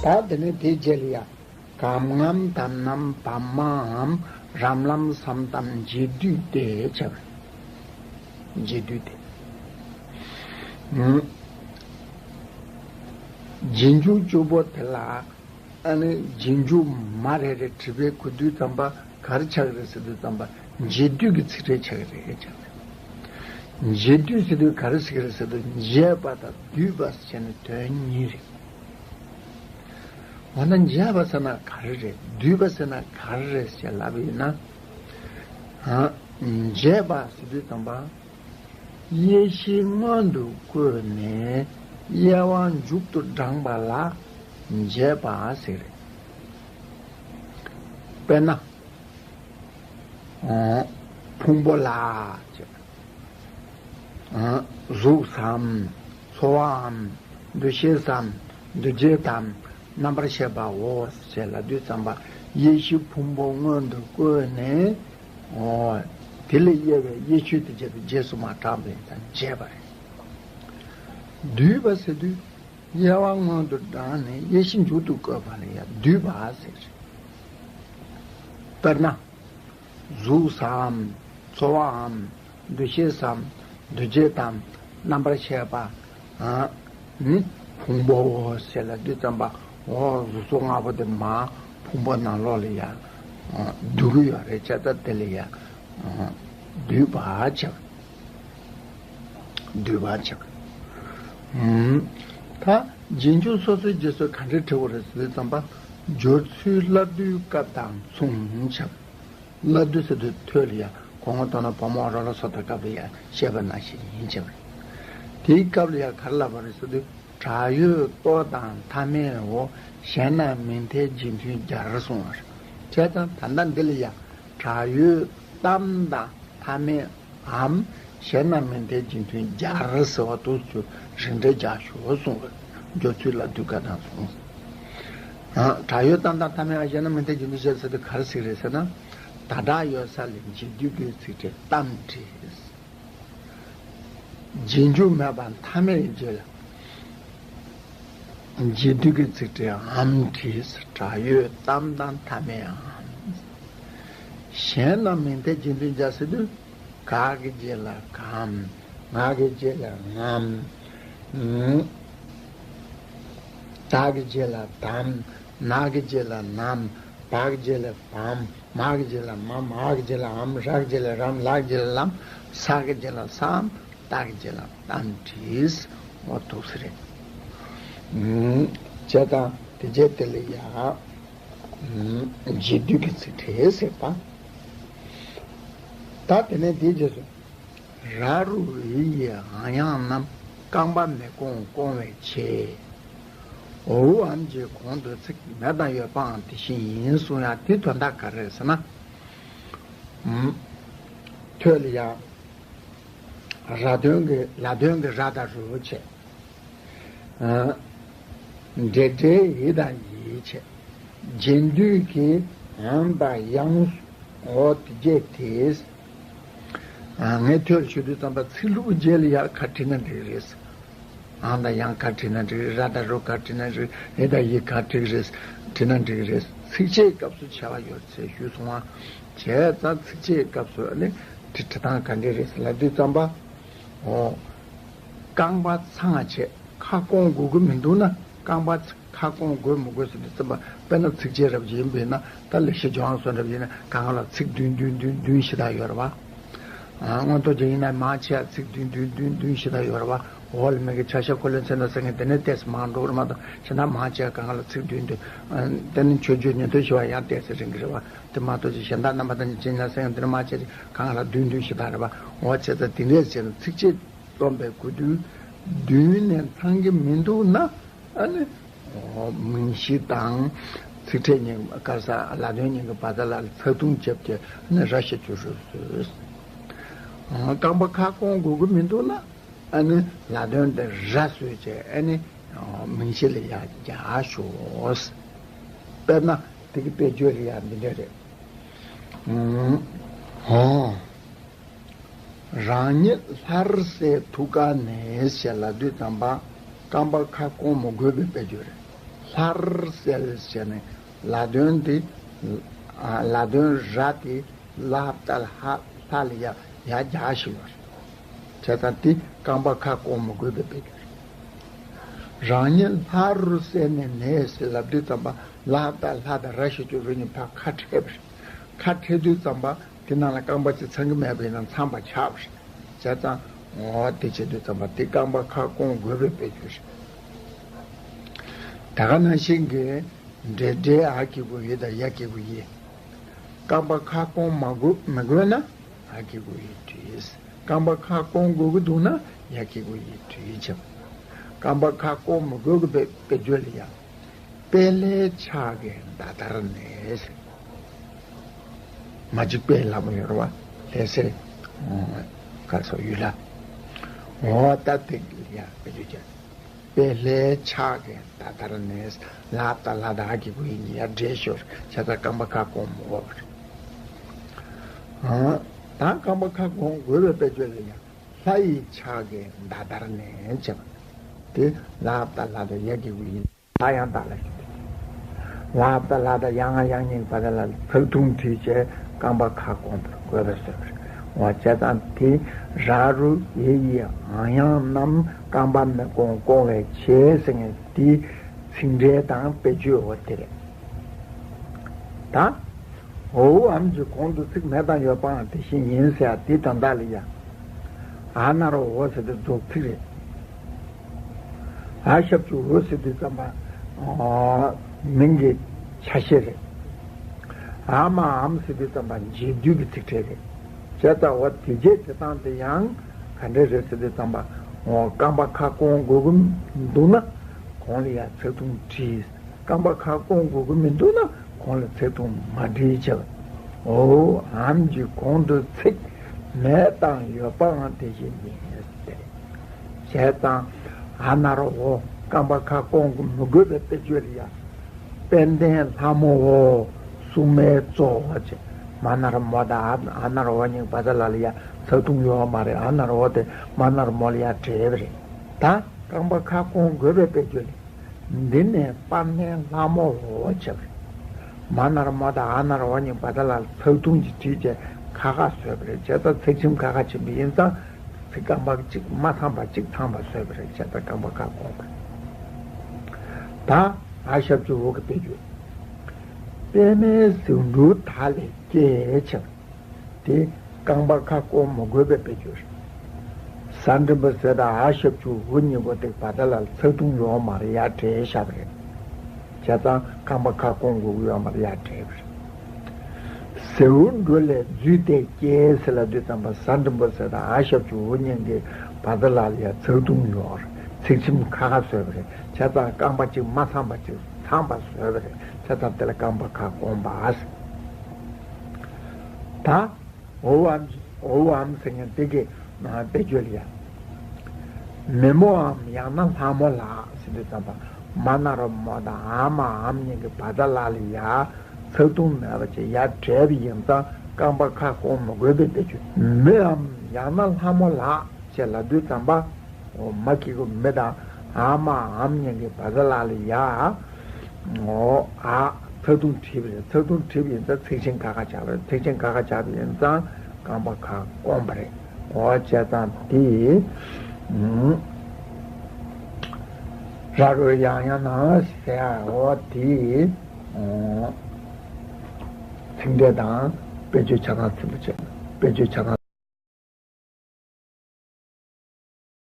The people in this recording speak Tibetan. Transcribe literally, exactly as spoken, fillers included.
ད་དེ་ནས་དེའི་རྗེས་ལ་ཡ། གམ་ངམ་དམ་ནམ་བམ་མའམ་རམ་ལམ་སམ་དམ་འབྱེད་སྡུད་དེ་བྱ་བ། འབྱེད་སྡུད་དེ། ཨུམ། རྗེས་འཇུག་བཅུ་པོ་དེ་ལ། ཨ་ནི་རྗེས་འཇུག་མ་རེ་རེ་བྲིས་པའི་གོ་དུས་ཙམ་པ་ག་རེ་ཆགས་ཀྱི་རེད་ཟེར་དུས་ཙམ་པ་འབྱེད་སྡུད་ཀྱི་ཚིག་ཕྲད་ཆགས་ཀྱི་རེད་ཆགས་ཀྱི་རེད། འབྱེད་སྡུད་ཟེར་དུས་ག་རེ་ཟེར་གྱི་རེད་ཟེར་དུས་འབྱེད་པ་དང་སྡུད་པ་ཟེར་ནས་དོན་གཉིས་རེད། འོ་ན་འབྱེད་པ་ཟེར་ན་ག་རེ་རེད། སྡུད་པ་ཟེར་ན་ག་རེ་རེད་ཞེས་ལབ་པ་ཡིན་ན། ཨ། འབྱེད་པ་ཟེར་དུས་ཙམ་པ། དབྱེ་གཞི་སྔོན་དུ་བཀོད་ནས་དབྱེ་བ་མཇུག་ཏུ་བགྲངས་པ་ལ་འབྱེད་པ་ཟེར། དཔེར་ན། ཨ། ཕུང་པོ་ལ་ཅེས། ཨ། གཟུགས་སམ། ཚོར་བའམ། འདུ་ཤེས་སམ། འདུ་བྱེད་དམ། རྣམ་པར་ཤེས་པའོ་ཞེས་ལབ་དུས་ཙམ་པ་དབྱེ་གཞི་ཕུང་པོ་སྔོན་དུ་བཀོད་ནས། འོ། དེ་ལས་དབྱེ་བའི་དབྱེ་ཆོས་དེ་བྱས་པའི་རྗེས་སུ་མ་གྲགས་པའི་ཙམ་བྱས་པ་རེད། སྡུད་པ་ཟེར་དུས། དབྱེ་བ་སྔོན་དུ་བགྲངས་ནས་དབྱེ་གཞི་མཇུག་ཏུ་བཀོད་པ་ལ་ཡང་སྡུད་པ་ཟེར། དཔེར་ན། གཟུགས་སམ། ཚོར་བའམ། འདུ་ཤེས་སམ། འདུ་བྱེད་དམ། རྣམ་པར་ཤེས་པ། ཨ། ནི་ཕུང་པོའོ་ཞེས་ལབ་དུས་ཙམ་པ། འོ། གཟུགས་སོགས་ལྔ་པོ་དེ་མར་ཕུང་པོ་ནང་ལོགས་ལ་ཡང་། ཨ། སྡུད་ཀྱི་ཡོད་རེད་བྱས་ཙང་དེ་ལ་ཡང་། ཨ། སྡུད་པ་བྱ། སྡུད་པ་བྱ། ཨུམ། ད་རྗེས་འཇུག་སོ་སོའི་རྗེས་སུ་ག་འདྲ་བྲི་བ་རེད་ཟེར་དུས་ཙམ་པ། སྦྱོར་ཚུལ་སླར་བསྡུའི་སྐབས་དང་མཚུངས་བྱ། སླར་བསྡུ་ཟེར་དུས་ཐོད་ལ་ཡ་གོང་འོག་མཐོ་ནག་བུ་མོ་རོ་ལ་སོགས་དང་སྐབས་ལ་ཡ་བཤད་པ་ནང་བཞིན་ཡིན་བྱ་བ་རེད། དེའི་སྐབས་ལ་ཡ་ག་རེ་ལབ་པ་རེད་ཟེར་དུས། བྲག་ཡོད་ལྟོ་དང་མཐའ་མེད་འོ། གཞན་རྣམས་མི་འཐད་རྗེས་མཐུན་སྦྱར་གསུངས་པ་རེད། བྱས་ཙང་ད་ལྟ་འདི་ལ་ཡ། བྲག་ཡོད་གཏམ་དང་མཐའ་མེད་འམ། གཞན་རྣམས་མི་འཐད་རྗེས་མཐུན་སྦྱར་ཟེར་བ་དུ་ཚུར་རིགས་འགྲེ་རྒྱག་ཞོར་གསུངས་པ། སྦྱོར་ཚུལ་སླར་བསྡུའི་སྐབས་དང་མཚུངས། ཨ། བྲག་ཡོད་གཏམ་དང་མཐའ་མེད་འམ། གཞན་རྣམས་མི་འཐད་རྗེས་མཐུན་སྦྱར་ཟེར་དུས་ག་རེ་ཟེར་གྱི་རེད་ཟེར་ན། ད་བྲག་ཡོད་ས་ལ་འབྱེད་སྡུད་ཀྱི་ཚིག་ཕྲད་གཏམ་བྲིས། རྗེས་འཇུག་མེད་པར་མཐའ་མེད་རྗེས་ལ། འབྱེད་སྡུད་ཀྱི་ཚིག་ཕྲད་འམ་བྲིས། བྲག་ཡོད་གཏམ་དང་མཐའ་མེད་འམ། གཞན་རྣམས་མི་འཐད་རྗེས་མཐུན་སྦྱར་ཟེར་དུས། ག་གི་རྗེས་ལ་གམ། ང་གི་རྗེས་ལ་ངམ། ད་གི་རྗེས་ལ་དམ། ན་གི་རྗེས་ལ་ནམ། བ་གི་རྗེས་ལ་བམ། མ་གི་རྗེས་ལ་མམ། འ་གི་རྗེས་ལ་འམ། ར་གི་རྗེས་ལ་རམ། ལ་གི་རྗེས་ལ་ལམ། ས་གི་རྗེས་ལ་སམ། ཏ་གི་རྗེས་ལ་ཏམ་བྲིས། འོ་འདུག་སེ་རེད། ཨུམ། བྱས་ཙང་དེ་རྗེས་དེ་ལ་ཡ། ཨུམ། འབྱེད་སྡུད་ཀྱི་ཚིག་ཕྲད་ཟེར་བ། ད་དེ་ནས་དེའི་རྗེས་སུ། ར་རུ་འི་ཡི་འང་ཡང་རྣམས་རྐང་པ་མི་སྐོང་སྐོང་བའི་ཆེད། འོ་འམ་གྱི་གོང་དུ་ཚིག་མེད་དང་ཡོད་པའང་དེ་བཞིན་ཡིན་གསུང་ཡ་དེ་དོན་དག་ག་རེ་རེད་ཟེར་ན། ཨུམ། ཐོད་ལ་ཡ། ར་དོན་གྱི་ལ་དོན་གྱི་ར་དང་རུ་བྱས། ཨ། འབྲེལ་སྒྲའི་འི་དང་ཡི་བྱས། རྗེས་ཟློས་ཀྱི་འང་དང་ཡང་། འོ་དེ་བྱས་ཏེ། ཨ། ངས་ཐོད་ལ་ཞུ་དུས་ཙམ་པ་ཚིག་ལྷུག་རྗེས་ལ་ཡ་ག་བྲིས་ན་འགྲིག་རེད། འང་དང་ཡང་ག་བྲིས་ན་འགྲིག་རེད། ར་དང་རུ་ག་བྲིས་ན་འགྲིག་འི་དང་ཡི་ག་བྲིས་རེད། བྲིས་ན་འགྲིག་རེད། ཚིགས་བཅད་སྐབས་སུ་བྱ་བ་ཡོད་ཚད་ཞུས་སོང་བ། བྱས་ཙང་ཚིགས་བཅད་སྐབས་སུ་ནི་བྲིས་བྲིས་སྟངས་ག་འདྲ་རེད་ལབ་དུས་ཙམ་པ། འོ། རྐང་པ་ཚང་བ་བྱས་ཁ་སྐོང་དགོས་ཀྱི་མི་འདུག་ན། རྐང་པ་ཚ- ཁ་སྐོང་དགོས་མི་དགོས་ཟེར་དུས་ཙམ་པ། དཔེར་ན་ཚིགས་བཅད་རབ་ཅིག་ཡིན་པས་ན། ད་ལེགས་བཤད་ལྗོན་དབང་སོགས་འདྲ་ཡིན་ན་གང་ག་ལ་ཚིག་བདུན་བདུན་བདུན་བདུན་ཞེ་དྲག་ཡོད་རེད་བ། ཨ། མངོན་རྟོགས་རྒྱན་ཡིན་ན་མང་ཆེ་བ་ཚིག་བདུན་བདུན་བདུན་བདུན་ཞེ་དྲག་ཡོད་རེད་བ། འོག་ལ་མི་གི་ཆ་ཤས་འཁོར་ལོའི་མཚན་དང་སེང་གེ་དེ་ནས་ཏོག་ཙམ་མང་འགྲོ་གི་རེད་མ་གཏོགས། གཞན་དག་མང་ཆེ་བ་གང་ག་ལ་ཚིག་བདུན་བདུན། ཨ། དེ་ནི་མཆོད་བརྗོད་ཉན་ཐོས་ཞེས་པ་ཡང་ཏོག་ཙམ་རིང་གི་རེད་བ། དེ་མ་གཏོགས་ཅིག་གཞན་དག་རྣམ་པ་དང་ཉིད་ཅན་ལ་སེང་གེ་འདི་ནི་མང་ཆེ་བ་གང་ག་ལ་བདུན་བདུན་ཞེ་དྲག་རེད་བ། འོ་བྱས་ཙང་དེ་འདྲས་བྱས་ན་ཚིགས་བཅད་རྩོམ་པའི་དགོས་དུས་བདུན་ནས་ཚང་གི་མི་འདུག་ན། ཨ་ནི། འོ། མིང་གཞི་དང་ཚིག་ཕྲད་གཉིས་ཀ་ས་ལ་དོན་གཉིས་ཀྱི་བར་ཐག་ལ་ཚགས་ཐུང་བརྒྱབ་སྟེ་ཨ་ནི་ར་ཞེས་བརྗོད་རུང་ཟེར། རྐང་པ་ཁ་སྐོང་དགོས་ཀྱི་མི་འདུག་ན། ཨ་ནི་ལ་དོན་དེ་ར་བཟོས་བྱས་ཨ་ནི་མིང་གཞི་ལ་ཡ་རྒྱག་ཤོག། དཔེར་ན་དེ་གི་དཔེ་བརྗོད་ལ་ཡ་འདི་འདྲ་རེད། ཨོ། རང་ཉིད་སླར་གསལ་ཐུགས་ཀ་ནས་ཞེས་ལབ་དུས་ཙམ་པ་རྐང་པ་ཁ་སྐོང་མི་དགོས་པའི་དཔེ་བརྗོད་རེད། ལྷར་གསལ་ཟེར་ནས་ལ་དོན་དེ། ལ་དོན་ར་དེ་ལ་བཏགས་ལྷ། ལྷ་ལ་ཡ་ཡ་རྒྱག་བཞག་ཡོད་རེད། བྱས་ཙང་དེ་རྐང་པ་ཁ་སྐོང་མི་དགོས་པའི་དཔེ་རེད། རང་ཉིད་ལྷ་རུ་གསལ་ནས་ནས་ཟེར་ལབ་དུས་ཙམ་པ་ལ་བཏགས་ལྷ་དང་ར་ཞབས་ཀྱུ་རུ་གཉིས་ཕར་ཁ་ཕྲལ་བ་རེད། ཁ་ཕྲལ་དུས་ཙམ་པ་དེ་ནང་ལ་རྐང་པ་གཅིག་ཚང་གི་མེད་པ་ཡིན་ན་ཚང་བ་ཆགས་པ་རེད། བྱས་ཙང་འོ་དེ་བྱེད་དུས་ཙམ་པ་དེ་རྐང་པ་ཁ་སྐོང་དགོས་པའི་དཔེ་རྒྱུ་རེད། ད་ག་ནང་བཞིན་གྱི་འབྲེལ་སྒྲའི་འ་གི་གུ་འི་དང་ཡ་གི་གུ་ཡི། རྐང་པ་ཁ་སྐོང་མ་དགོས་མི་དགོས་ན་འ་གི་གུ་འི་བྲིས། རྐང་པ་ཁ་སྐོང་དགོས་ཀྱི་འདུག་ན་ཡ་གི་གུ་འི་བྲིས་བྱས། རྐང་པ་ཁ་སྐོང་མི་དགོས་ཀྱི་དཔེ་དཔེ་བརྗོད་ལ་ཡ། དཔལ་ལྷའི་ཕྱག་གི་མདའ་དར་ནས། མ་གཅིག་དཔལ་ལྷ་མོ་ཡོད་རེད་བ། ལྷ་སའི་ག་སོ་ཡུལ་ལ། འོ་ད་དེ་ལ་ཡ་དཔེ་བརྗོད་བྱས། དཔལ་ལྷའི་ཕྱག་གི་མདའ་དར་ནས། ལ་བཏགས་ལྷ་དང་འ་གི་གུ་འི་གཉིས་ཡ་འབྲེལ་ཞོར་བྱས་ཙང་རྐང་པ་ཁ་སྐོང་མི་དགོས་པ་རེད། ད་རྐང་པ་ཁ་སྐོང་དགོས་པའི་དཔེ་བརྗོད་ལ་ཡ། ལྷ་ཡི་ཕྱག་གི་མདའ་དར་ནས་བྱས་པ། དེ་ལ་བཏགས་ལྷ་དང་ཡ་གི་གུ་འི། ལྷ་ཡང་དག་ལ་ཞུགས་ཏེ། ལ་བཏགས་ལྷ་དང་ཡ་ང་ཡང་གཉིས་བར་ལ་ཚེག་ཐུང་བྲིས་བྱས་རྐང་པ་ཁ་སྐོང་དགོས་པར་བཟོས་པ་རེད། འོ་བྱས་ཙང་དེ་ར་རུ་འི་ཡི་འང་ཡང་རྣམས་རྐང་པ་མི་སྐོང་སྐོང་བའི་ཕྱིར་ཟེར་མཁན་དེ་ཚིག་འགྲེལ་དང་དཔེ་བརྗོད་འོ་དེ་རེད། ད། འོ་འམ་གྱི་གོང་དུ་ཚིག་མེད་དང་ཡོད་པའང་དེ་བཞིན་ཡིན་ཟེར་ཡ་དེ་དོན་དག་ལ་ཡ། འ་ན་རོ་འོ་ཟེར་དུས་རྫོགས་ཚིག་རེད། འ་ཞབས་ཀྱུ་འུ་ཟེར་དུས་ཙམ་པ་མིང་གི་ཆ་ཤས་རེད། འ་མ་འམ་ཟེར་དུས་ཙམ་པ་རྗེས་ཟློས་ཀྱི་ཚིག་ཕྲད་རེད། བྱས་ཙང་འོ་དེ་རྗེས་དེ་དང་དེ་ཡང་ག་འདྲ་རེད་ཟེར་དུས་ཙམ་པ་འོ་རྐང་པ་ཁ་སྐོང་དགོས་ཀྱི་འདུག་ན་གོང་ལ་ཡ་ཚེག་ཐུང་བྲིས། རྐང་པ་ཁ་སྐོང་དགོས་ཀྱི་མི་འདུག་ན་གོང་ལ་ཚེག་ཐུང་མ་བྲིས་བྱས། འོ་འམ་གྱི་གོང་དུ་ཚིག་མེད་དང་ཡོད་པའང་དེ་བཞིན་ཡིན་ཟེར། བྱས་ཙང་འ་ན་རོ་འོ་རྐང་པ་ཁ་སྐོང་གི་མི་དགོས་པའི་དཔེ་བརྗོད་ལ་ཡ། དཔལ་ལྡན་ལྷ་མོ་འོ་སྲུང་མའི་གཙོ་བོ་བྱས། མ་ན་རོ་མོ་དང་འ་ན་རོ་འོ་གཉིས་བར་ལ་ལ་ཡ་ཚེག་ཐུང་ཡོད་མ་རེད། འ་ན་རོ་འོ་དེ་མ་ན་རོ་མོ་ལ་ཡ་བྲིས་པ་རེད། ད་རྐང་པ་ཁ་སྐོང་དགོས་པའི་དཔེ་བརྗོད་ལ། འདི་ནས་དཔལ་ལྡན་ལྷ་མོ་འོ་བྱས་པ་རེད། མ་ན་རོ་མོ་དང་འ་ན་རོ་འོ་གཉིས་བར་ལ་ཚེག་ཐུང་གཅིག་བྲིས་བྱས་ཁ་ཁ་བཟོས་པ་རེད། བྱས་ཙང་ཚེག་ཆེན་ཁ་ཁ་ཕྱིན་པ་ཡིན་ཙང་ཚིག་རྐང་པ་གཅིག་མ་ཚང་པ་གཅིག་ཚང་པ་བཟོས་པ་རེད། བྱས་ཙང་རྐང་པ་ཁ་སྐོང་པ་རེད། ད་འ་ཞབས་ཀྱུ་འུ་གི་དཔེ་བརྗོད། པདྨའི་ཟེའུ་འབྲུ་དག་ལས་སྐྱེས་བྱས། དེ་རྐང་པ་ཁ་སྐོང་མི་དགོས་པའི་དཔེ་བརྗོད་རེད། ས་འགྲེང་བུ་ཟེར་དང་འ་ཞབས་ཀྱུ་འུ་གཉིས་པོ་དེ་བར་ལ་ཚེག་ཐུང་ཡོད་མ་རེད། ཡར་བྲིས་བཞག་པ་རེད། བྱས་ཙང་རྐང་པ་ཁ་སྐོང་དགོས་ཀྱི་ཡོད་མ་རེད། ཡར་བྲིས་པ་རེད། ཟེའུ་འབྲུ་ལས་རྫུས་ཏེ་སྐྱེས་ཟེར་ལབ་དུས་ཙམ་པ་ས་འགྲེང་བུ་ཟེར་དང་འ་ཞབས་ཀྱུ་འུ་གཉིས་ཀྱི་བར་ལ་ལ་ཡ་ཚེག་ཐུང་ཡོད་རེད། ཚེག་ཆེན་ཁ་ཁ་བཟོས་པ་རེད། བྱས་ཙང་རྐང་པ་གཅིག་མ་ཚང་པ་གཅིག་ཚང་པ་བཟོས་པ་རེད། བྱས་ཙང་དེ་ལ་རྐང་པ་ཁ་སྐོང་པ་ཟེར། ད་འོ་འམ་འོ་འམ་ཟེར་མཁན་དེ་གི་དཔེ་བརྗོད་ལ་ཡ། མི་མོའམ་ཡང་ན་ལྷ་མོ་ལགས་ཟེར་དུས་ཙམ་པ་མ་ན་རོ་མོ་དང་འ་མ་འམ་གཉིས་ཀྱི་བར་ལ་ལ་ཡ་ཚེག་ཐུང་མེད་པ་ཅིག་ཡར་བྲིས་པ་ཡིན་ཙང་རྐང་པ་ཁ་སྐོང་མི་དགོས་པའི་དཔེ་བརྗོད། མིའམ་ཡང་ན་ལྷ་མོ་ལགས་ཅེས་ལབ་དུས་ཙམ་པ། འོ་མ་གི་གུ་མི་དང་འ་མ་འམ་གཉིས་ཀྱི་བར་ལ་ལ་ཡ། འོ་འ་ཚེག་ཐུང་བྲིས་པ་རེད། ཚེག་ཐུང་བྲིས་པ་ཡིན་ཙང་ཚེག་ཆེན་ཁ་ཁ་ཆགས་པ་རེད། ཚེག་ཆེན་ཁ་ཁ་ཆགས་པ་ཡིན་ཙང་རྐང་པ་ཁ་སྐོང་པ་རེད། འོ་བྱས་ཙང་དེ་ར་རུ་ཡང་ཡང་ན་ཟེར་ཡ་འོ་དེ། ཚིག་འགྲེལ་དང་དཔེ་བརྗོད་ཆ་ཚང་ཚིག་པོ་ཆེ། དཔེ་བརྗོད་ཆ་ཚང་